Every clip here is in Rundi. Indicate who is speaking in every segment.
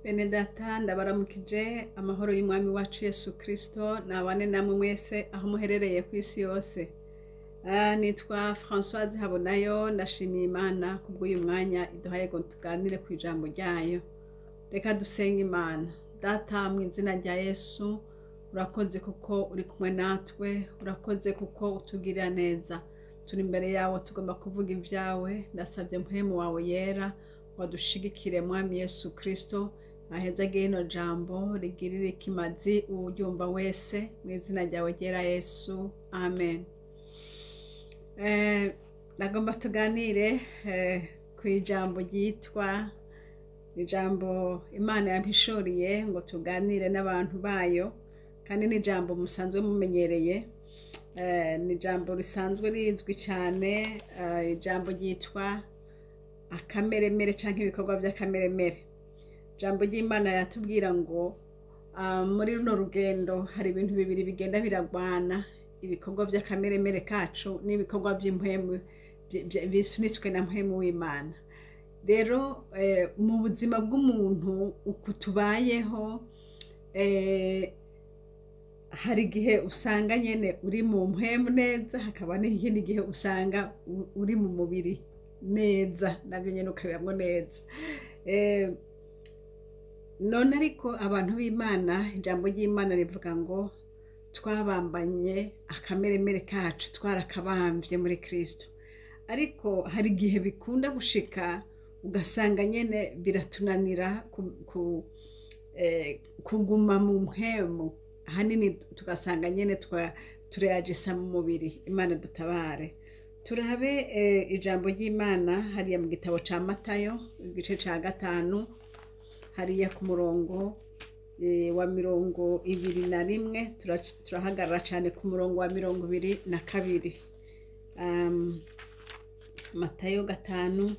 Speaker 1: Bene data, ndabaramukije amahoro y'Umwami wacu Yesu Kristo nabane namwe mwese aho muherereye ku isi yose. Nitwa Françoise Habonayo, ndashimiye Imana kubw'uyu mwanya iduhaye ngo tuganire ku ijambo ryayo. Reka dusenge Imana. Data, mu izina rya Yesu, urakoze kuko uri kumwe natwe, urakoze kuko utugirira neza. Turi imbere yawe, tugomba kuvuga ibyawe. Ndasabye Mpwemu wawe Yera ngo adushigikire. Mwami Yesu Kristo, ahezage rino jambo, rigirire ikimazi uwuryumva wese, mu izina ryawe ryera Yesu, amen. Nagomba tuganire ku ijambo ryitwa ijambo Imana yampishuriye ngo tuganire n'abantu bayo, kandi ni ijambo musanzwe mumenyereye, ni ijambo risanzwe rizwi cyane, ijambo ryitwa akameremere canke ibikorwa by'akameremere. Ijambo ry'Imana riratubwira ngo muri runo rugendo hari ibintu bibiri bigenda biragwana: ibikorwa by'akameremere kacu n'ibikorwa by'impwemu bisunitswe na Mpwemu w'Imana. Rero mu buzima bw'umuntu uku tubayeho, hari igihe usanga nyene uri mu mpwemu neza, hakaba n'ikindi gihe usanga uri mu mubiri neza, nabyo nyene ukabibamwo neza. None ariko abantu b'Imana, ijambo ry'Imana rivuga ngo twabambanye akameremere kacu, twarakabambye muri Kristo. Ariko hari igihe bikunda gushika ugasanga nyene biratunanira kuguma mu mpwemu, ahanini tugasanga nyene tureyagisa mu mubiri. Imana dutabare. Turabe ijambo ry'Imana hariya mu gitabo ca Matayo, igice ca 5, hariya ku murongo wa 21. Turahagarara cane ku murongo wa 22. Matayo 5,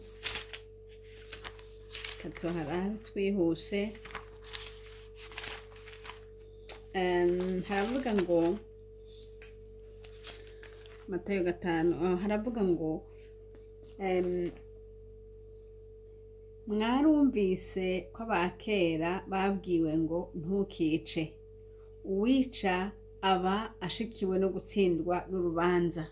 Speaker 1: katuharabe twihuse. Haravuga ngo Matayo 5, haravuga ngo "Mwarumvise ko abakera babwiwe ngo: Ntukice, uwica aba ashikiwe no gutsindwa n'urubanza.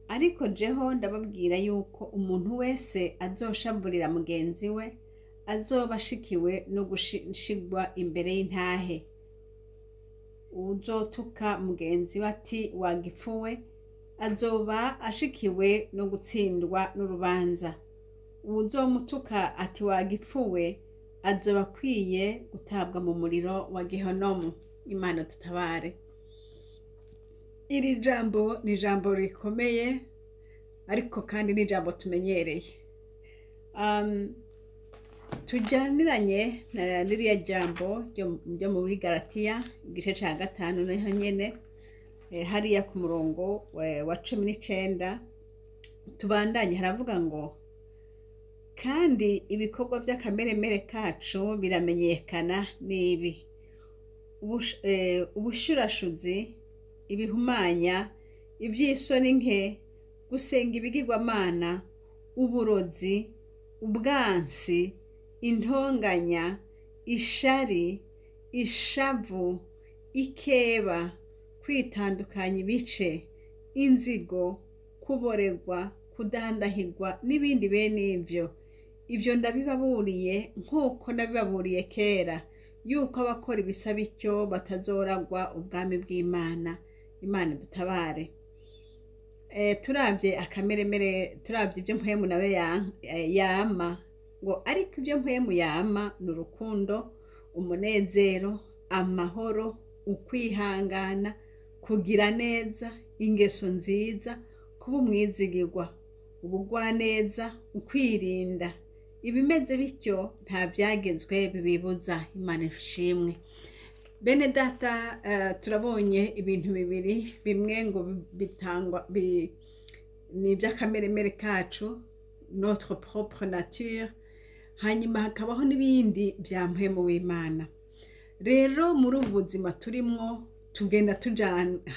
Speaker 1: Ariko jeho ndababwira yuko umuntu wese azoshavurira mugenzi we azoba ashikiwe no gushigwa imbere y'intahe. Uwuzotuka mugenzi we ati: Wagipfuwe, azoba ashikiwe no gutsindwa n'urubanza. Uwuzomutuka ati: Wagipfuwe, azoba akwiye gutabwa mu muriro wa Gehonomu." Imana dutabare. Iri jambo ni ijambo rikomeye, ariko kandi ni ijambo tumenyereye. Tujyaniranye na ririya jambo ryo muri Galatiya, igice ca 5, naho nyene, hariya ku murongo wa 19, tubandanye. Haravuga ngo: "Kandi ibikorwa by'akameremere kacu biramenyekana, n'ibi: ubushurashuzi, ibihumanya, iby'isoni nke, gusenga ibigirwamana, uburozi, ubwansi, intonganya, ishari, ishavu, ikeba, kwitandukanya ibice, inzigo, kuborerwa, kudandahirwa, n'ibindi bene ivyo. Ibyo ndabibaburiye nk'uko nabibaburiye kera, yuko abakora ibisa bityo batazoragwa ubwami bw'Imana." Imana dutabare. Turabye akameremere, turabye ibyo Mpwemu nawe yama, ngo: "Ariko ibyo Mpwemu yama ni urukundo, umunezero, amahoro, ukwihangana, kugira neza, ingeso nziza, kuba umwizigirwa, ubugwaneza, ukwirinda. Ibimeze bityo nta byagezwe bibibuza." Imana ishimwe. Bene data, turabonye ibintu bibiri. Bimwe ngo bitangwa ni iby'akameremere kacu, notre propre nature, hanyuma hakabaho n'ibindi bya Mpwemu w'Imana. Rero muri ubu buzima turimwo, tugenda tuja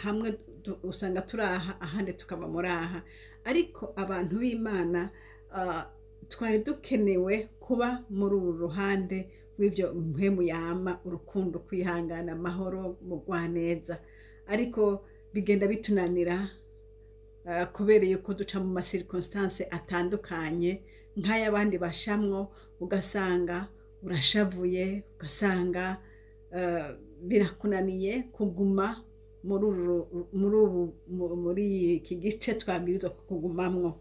Speaker 1: hamwe, usanga turi aha, ahandi tukaba muri aha, ariko abantu b'Imana Twari dukenewe kuba muri uru ruhande rw'ibyo mpwemu yama: urukundo, kwihangana, amahoro, mugwaneza. Ariko bigenda bitunanira kubera yuko duca mu ma circonstances atandukanye nk'ay'abandi bashamwo, ugasanga urashavuye, ugasanga birakunaniye kuguma muri uru muri ubu muri iki gice twabwirizwa kugumamwo.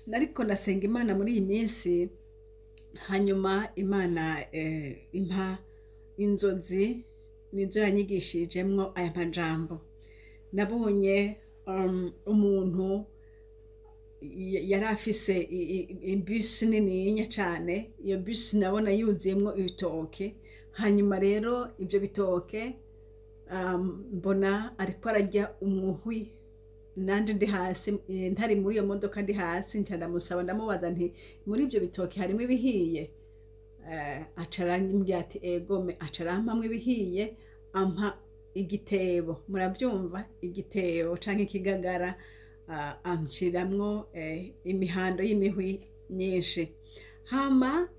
Speaker 1: Nariko ndasenga Imana muri iyi minsi, hanyuma Imana impa inzozi, nizo yanyigishijemwo aya majambo. Nabonye umuntu yari afise ibisi nininya cane. Iyo bisi nabona yuzuyemwo ibitoke. Hanyuma rero ivyo bitoke, mbona ariko ararya umuhwi, nanje ndi hasi, ntari muri iyo modoka, ndi hasi. Nca ndamusaba, ndamubaza nti: "Muri ivyo bitoke harimwo ibihiye?" Aca arambwira ati: "Egome." Aca arampamwo ibihiye, ampa igitebo, muravyumva, igitebo canke ikigagara, anshiramwo imihando y'imihwi myinshi. Hama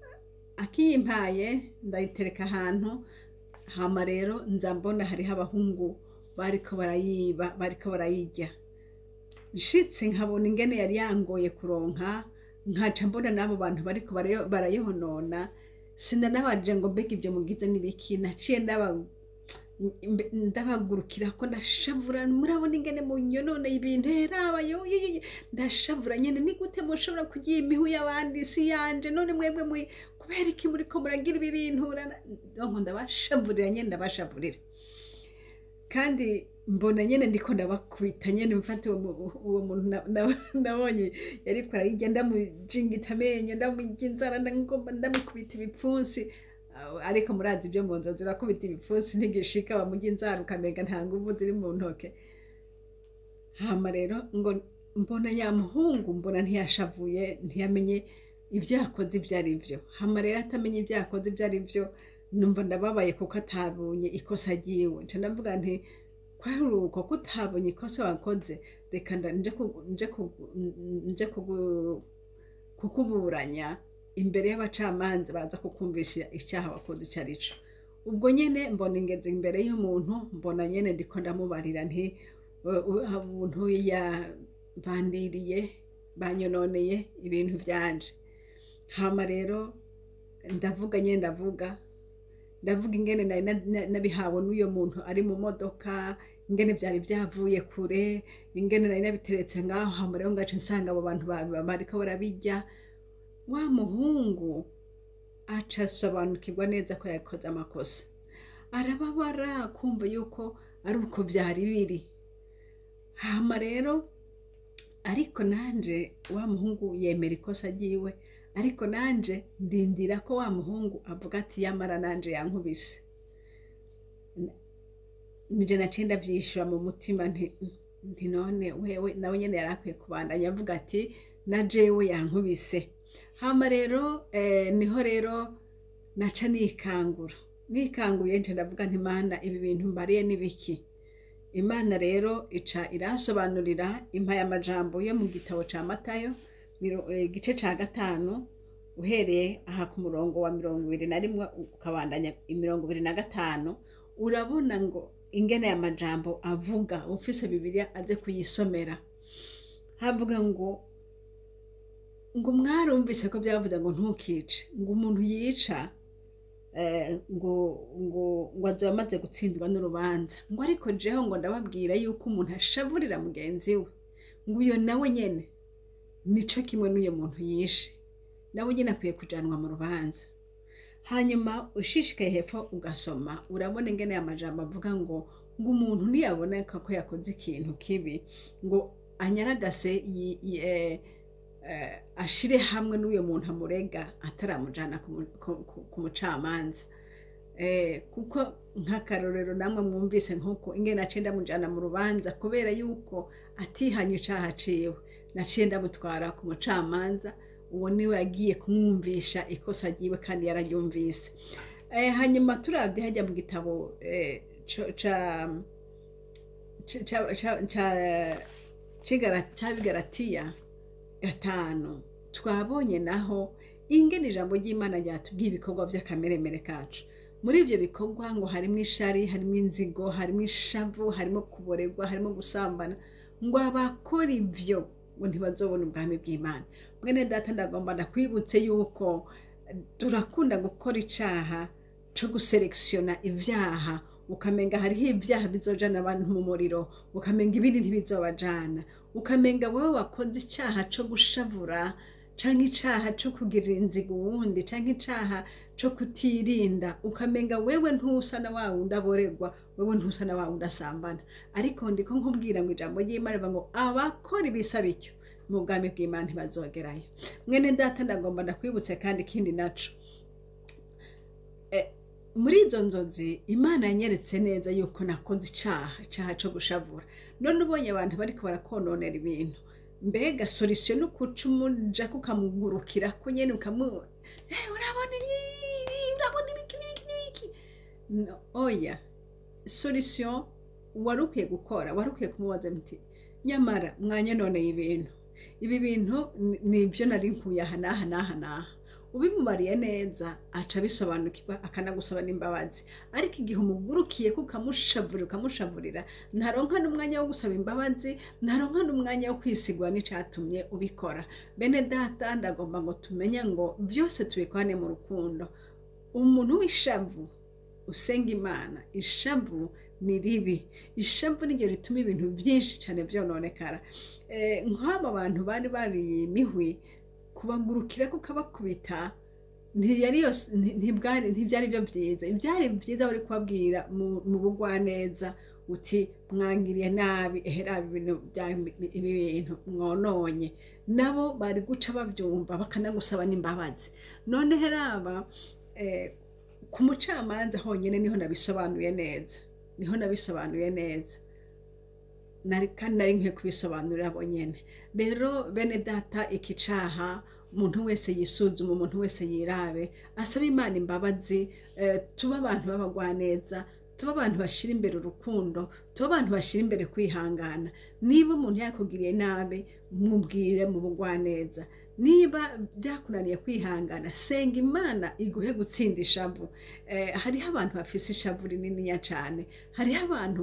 Speaker 1: akiyimpaye, ndayitereka ahantu. Hama rero nza mbona hariho abahungu bariko barayiba, bariko barayirya. Nshitse nkabona ingene yari yangoye kuronka, nkaca mbona n'abo bantu bariko barayonona. Sinanabajije ngo: "Mbega ibyo mugize n'ibiki?" Naciye ndabagurukira ko ndashavura: "Murabona ingene munyonone ibintu? Heraba yo yo, yo, yo." Ndashavura nyene: "Ni gute mushobora kurya imihu y'abandi? Si yanje none mwebwe kubera iki muriko muragira ibi bintu?" Donc ndabashavurira nyene, ndabashavurira, kandi mbona nyene ndiko ndabakubita nyene. Mfata uwo muntu nabonye yariko arayirya, ndamujingita amenyo, ndamurya inzara, ndagomba ndamukubita ibipfunsi. Ariko murazi ibyo mu nzozi, urakubita ibipfunsi ntigishika, bamurya inzara ukamenga nta nguvu ziri mu ntoke. Hama rero ngo mbona ya muhungu, mbona ntiyashavuye, ntiyamenye ibyo yakoze ibyo ari byo. Hama rero atamenye ibyo yakoze ibyo ari byo, numva ndababaye kuko atabonye ikosa ryiwe. Nca ndavuga nti: "Kwari uko ko utabonye ikosa wakoze, reka nje kukuburanya imbere y'abacamanza, baraza kukumvisha icyaha wakoze icyo ari cyo." Ubwo nyene mbona ingeze imbere y'umuntu, mbona nyene ndiko ndamubarira nti: "Umuntu yabandiriye, banyononeye ibintu vyanje." Hama rero ndavuga nyene, ndavuga ingene nari nabihawe n'uyo muntu ari mu modoka, ingene vyari vyavuye kure, ingene nari nabiteretse ngaho. Hama rero ngaca nsanga abo bantu bariko barabirya. Wa muhungu aca asobanukirwa neza ko yakoze amakosa, arababara kumva yuko ari uko vyari biri. Hama rero ariko nanje, wa muhungu yemera ikosa ryiwe, ariko nanje ndindira ko wa muhungu avuga ati: "Yamara nanje yankubise." Nije naciye ndavyishura mu mutima nti: "None wewe nawe nyene yari akwiye kubandanya avuga ati: 'Na jewe yankubise.'" Hama rero niho rero naca nikangura. Nikanguye, nca ndavuga nti: "Mana, ibi bintu mbariye n'ibiki?" Imana rero ica iransobanurira, impa amajambo yo mu gitabo ca Matayo, igice ca 5, uhereye aha ku murongo wa 21 ukabandanya 25. Urabona ngo ingene aya majambo avuga. Ufise Bibiliya aze kuyisomera. Havuga ngo: "Mwarumvise ko byavuze ngo ntukice, ngo umuntu yica ngo azoba amaze gutsindwa n'urubanza, ngo ariko jeho ngo ndababwira yuko umuntu ashavurira mugenzi we, ngo uyo nawe nyene nico kimwe n'uyo muntu yishe, nawe nyene akwiye kujanwa mu rubanza." Hanyuma ushishikaye hepfo ugasoma, urabona ingene aya majambo avuga ngo umuntu niyaboneka ko yakoze ikintu kibi, ngo anyaragase ashire hamwe n'uyo muntu amurega ataramujana ku mucamanza. Kuko nk'akarorero namwe mwumvise nk'uko ingene naciye ndamujana mu rubanza kubera yuko atihanye icaha ciwe, naciye ndamutwara ku mucamanza, uwo niwe yagiye kumwumvisha ikosa ryiwe kandi yararyumvise. Hanyuma turavye hajya mu gitabo c'Abigaratiya. Gatanu, twabonye naho ingene ijambo ry'Imana ryatubwiye ibikorwa by'akameremere kacu. Muri ibyo bikorwa ngo harimo ishari, harimo inzigo, harimo ishavu, harimo kuboregwa, harimo gusambana, ngo abakora ibyo ngo ntibazobona ubwami bw'Imana. Mwene data, ndagomba ndakwibutse yuko turakunda gukora icaha co guselekisiona ibyaha, ukamenga hariho ibyaha bizojana abantu mu muriro, ukamenga ibindi ntibizobajana, ukamenga wowe wakoze icaha co gushavura, canke icaha co kugirira inzigo uwundi, canke icaha co kutirinda, ukamenga wewe ntusa na wa wundi aboregwa, wewe ntusa na wa wundi asambana. Ariko ndiko nkubwira ngo ijambo ry'Imana rivuga ngo abakora ibisa bityo mu bwami bw'Imana ntibazogerayo. Mwene data, ndagomba ndakwibutse kandi ikindi naco. Muri izo nzozi Imana yanyeretse neza yuko nakoze icaha co gushavura. None ubonye abantu bariko barakononera ibintu, mbega solution no kuca umuja kukamugurukira ko nyene ukamu urabona urabona ibiki n'ibiki n'ibiki? No, oya, solution wari ukwiye gukora, wari ukwiye kumubaza muti nyamara mwanyononeye ibintu, ibi bintu nibyo nari nkuye aha n'aha n'aha n'aha. Ubimubariye neza aca abisobanukirwa, akanagusaba n'imbabazi. Ariko igihe umugurukiye ko ukamushavurira, ukamushavurira, ntaronka n'umwanya wo gusaba imbabazi, ntaronka n'umwanya wo kwisigura n'icatumye ubikora. Bene data, ndagomba ngo tumenye ngo byose tubikorane mu rukundo. Umuntu w'ishavu, usenga Imana, ishavu ni ribi, ishavu niryo rituma ibintu byinshi cyane byononekara. Nk'aba bantu bari bariye imihwi, kubagurukira ko kabakubita ntibyari byo byiza. Ibyari byiza bari kubabwira mu bugwaneza uti mwangiriye nabi, ehera ibi bintu mwononye, nabo bari guca babyumva bakanagusaba n'imbabazi. None heraba ku mucamanza honyine niho nabisobanuye neza, niho nabisobanuye neza, kandi nari nkwiye kubisobanurira bo nyene. Rero bene data, iki caha umuntu wese yisuzuma, umuntu wese yirabe, asabe Imana imbabazi. Tuba abantu b'abagwaneza, tuba abantu bashira imbere urukundo, tuba abantu bashira imbere kwihangana. Niba umuntu yakugiriye nabi, mubwire mu bugwaneza. Niba byakunaniye kwihangana, senga Imana iguhe gutsinda ishavu. Hariho abantu bafise ishavu rininiya cane, hariho abantu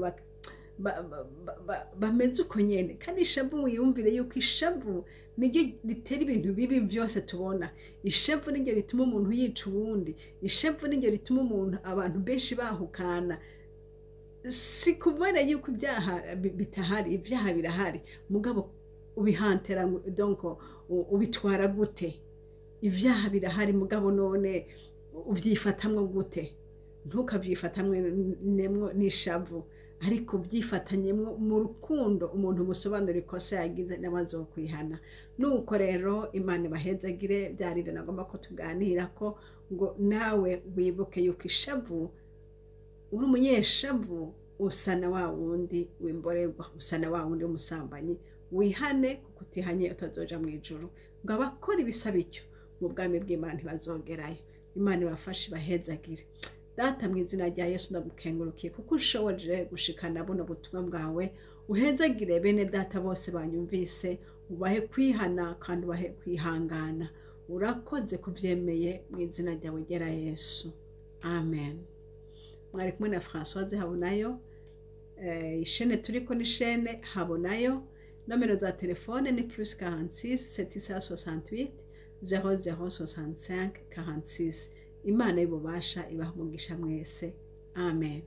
Speaker 1: bameze uko nyene. Kandi ishavu, wiyumvire yuko ishavu niryo ritera ibintu bibi byose tubona. Ishavu niryo rituma umuntu yica uwundi, ishavu niryo rituma umuntu abantu benshi bahukana. Si kubona yuko ibyaha bitahari, ibyaha birahari, mugabo ubihantera donc ubitwara gute? Ibyaha birahari, mugabo none ubyifatamwo gute? Ntukabyifatamwe n'ishavu, ariko byifatanyemwo mu rukundo. Umuntu musobanura ikosa yagize nawe azokwihana. Nuko rero Imana ibahezagire. Byari ibyo nagomba ko tuganira ko ngo nawe wibuke yuko ishavu, uri umunyeshavu, usa na wa wundi w'imborerwa, usa na wa wundi w'umusambanyi. Wihane, kuko utihanye utazoja mu ijuru. Ngo abakora ibisa bityo mu bwami bw'Imana ntibazogerayo. Imana ibafashe, ibahezagire. Data, mu izina rya Yesu, ndagukengurukiye kuko ushoboje gushikana buno butumwa bwawe. Uhezagire bene data bose banyumvise, ubahe kwihana kandi ubahe kwihangana. Urakoze kubyemeye, mu izina ryawe ryera Yesu, amen. Mwari kumwe na Françoise Habonayo. Ishene turiko ni shene Habonayo. Nomero za telefone ni +46 768 0065 46. Imana y'ububasha ibaha umugisha mwese, amen.